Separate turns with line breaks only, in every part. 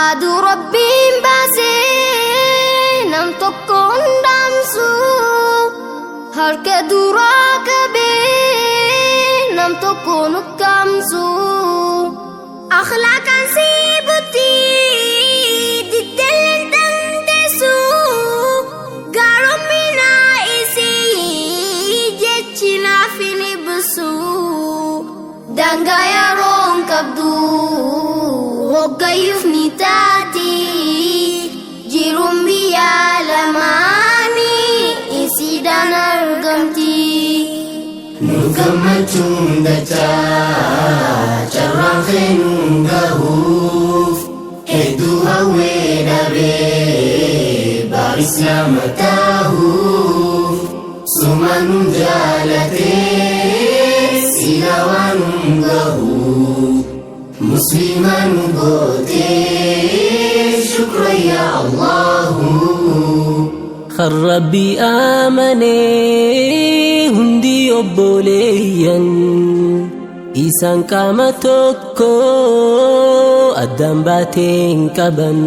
Aduu Rabbiin baasee nam tokkoon dhaamsu, harka duraa qabee nam tokkoon ukkaamsu. Akhlaaqaan si butti diddeelleen dandeessu, gaaromina isii jechi naaf hin ibsu. Daangaa yeroon qabdu hoggayyuuf ni taati, jiruun biyya lamaanii isiidhaan argamti.
Nu gammachuun dachaa carraan keenuun gahuuf hedduu hawwee dhabee baar Islaama tahuuf, suma nun jaalatee sila waan nun gahuuf muslima nu gootee, shukra ya Allahu.
Kan Rabbi amanee hundi obboleeyyan, isaan qaama tokko addaan baateen qaban.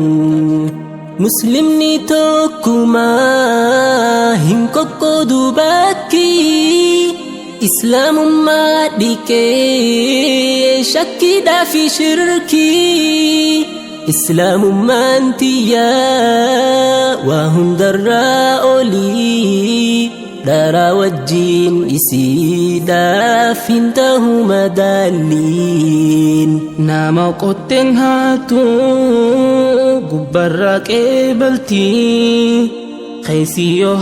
Muslimni tokkuma hin qoqqoodu, bakki Islaamummaa dhiqee shakkiidhaa fi shirkii. Islaamummaan tiyyaa waa hundarraa olii, dharaa wajjiin isiidhaaf hin tahu madaalliin.
Nama qotteen haatu gubbarraa qeebalti, keessi yoo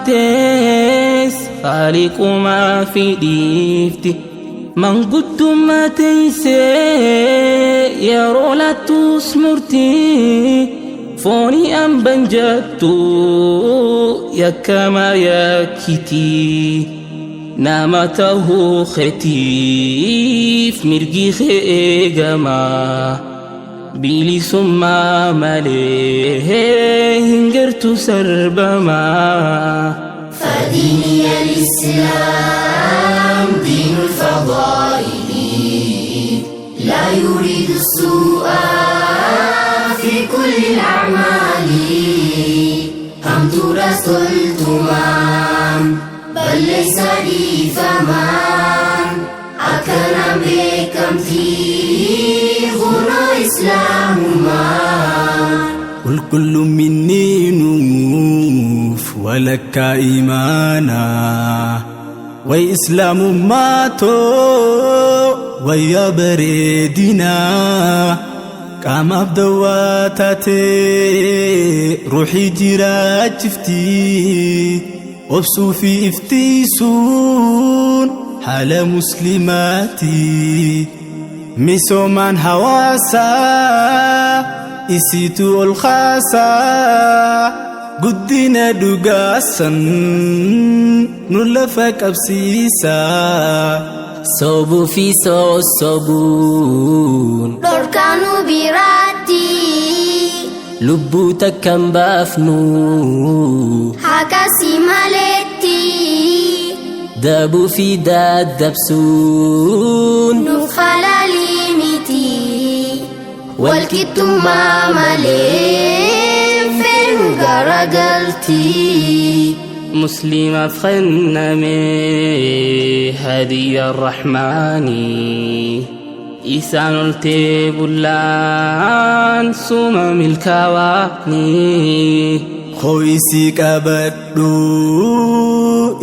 hammaates haaliqumaa fi dhiifti. Manguddummaa teessee yeroo laattus murtii, foonii amban jettu yakkamaa yakkiti. Nama tahuu keetiif mirgi kee eegamaa, bilisummaa malee hin gartu sarbamaa.
فديني الإسلام دين الفضائل، لا يريد السوء في كل الأعمال. همت رسلتمان بل ليس لي فمان أكن بكمتي غنى إسلامما.
والكل مني نوف ولك إيمانا وإسلام ماتو ويا بريدنا قام بدواتاتي روحي جراجفتي وبسو في افتيسون حال مسلماتي. Misoomaan hawaasaa isiitu ol kaasaa, guddina dhugaasan nu lafa qabsiisaa.
Sobuu fi sossobuun
dhorkaanuu biraatti,
lubbuu takkan baafnu
hakasi maletti,
dabuu fi daddabsuun
nuuf halalii miti. Walqixxummaa malee feenu garagaltii.
Musliimaaf kenname hadiyya Rahmaanii, isaan oltee bullaan suma milkaawaanii.
Ho'isii qabadhu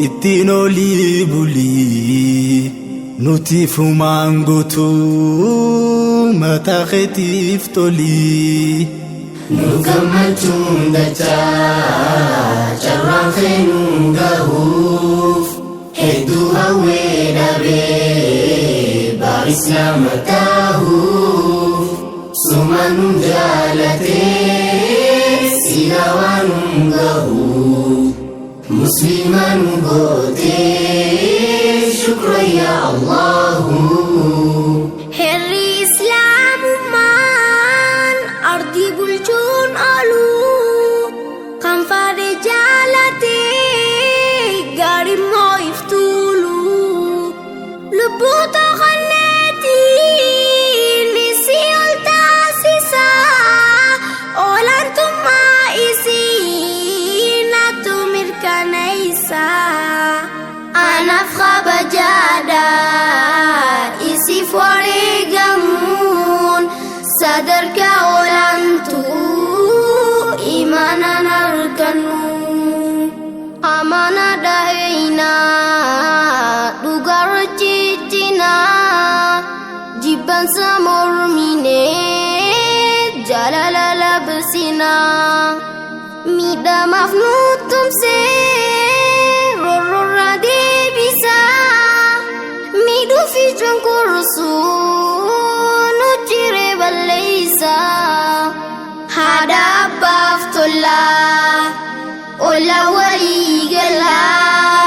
ittiin olii bulii, nuti fumaan guutuu mataa keetiif tolii.
Nu gammachuun dachaa carraan keenuun gahuuf hedduu hawwee dhabee baar Islaama tahuuf, suma nun jaalatee sila waan nun gahuuf muslima nu gootee, shukra ya Allahu.
Lubbuu toqanneetiin isii ol taasisaa, olaantummaa isii natu mirkaneessaa. Anaaf kabajaadha isiif wareegamuun, sadarkaa olaantuu imaanaan argannu. Amana dhaheenaa dhugarra ciccinaa, jibbansa morminee jaalala labsinaa. Miidhamaaf nu tumsee rorrorra deebisaa, miidhuufi cunqursuu nu jiree balleessaa. Haadha abbaaf tollaa, olla walii galaa,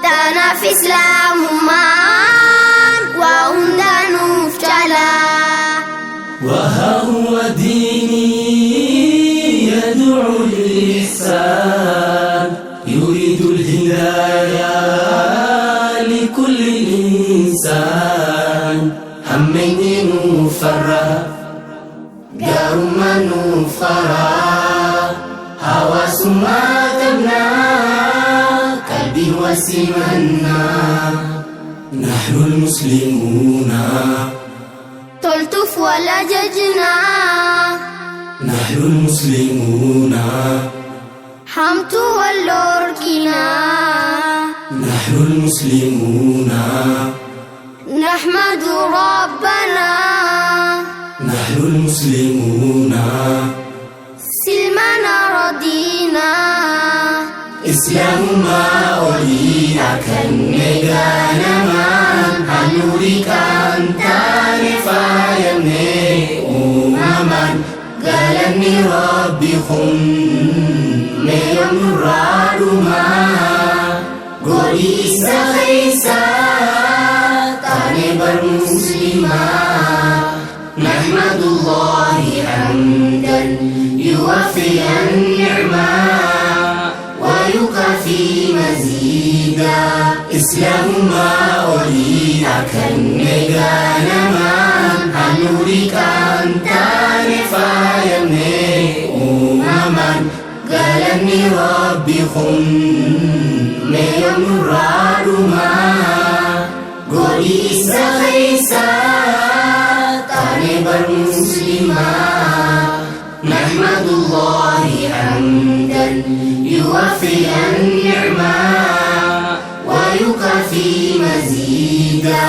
tanaaf islaamummaan waa hundaa nuuf caalaa.
وها هو ديني يدعو للإحسان، يريد الهداية لكل الإنسان. همين نفرا gaarummaa nuuf karaa, hawaasummaa qabnaa, qalbii wasimannaa. نحن المسلمون.
Toltuuf wal ajajnaa.
نحن المسلمون.
Hamtuu wal dhorkinaa.
نحن المسلمون.
نحمد ربنا.
نحن المسلمون.
سلمنا رضينا.
Islaamummaa olii akkan ganamaan handhuuri kan taane faayamne uumamaan, galanni rabbi kun mee yoom nurraa dhumaa? Godhi isa keessa taane bar muslimaa. نحمد الله حمدا يوفي النعمة ويكافي مزيدا. Islaamummaa olii akkan ganamaan handhuuri kan taane faayamne uumamaan, galanni rabbi kun mee yoom nurraa dhumaa? Godhi isa keessa taane bar muslimaa. نحمد الله حمدا يوفي النعمة ويكافي مزيدا.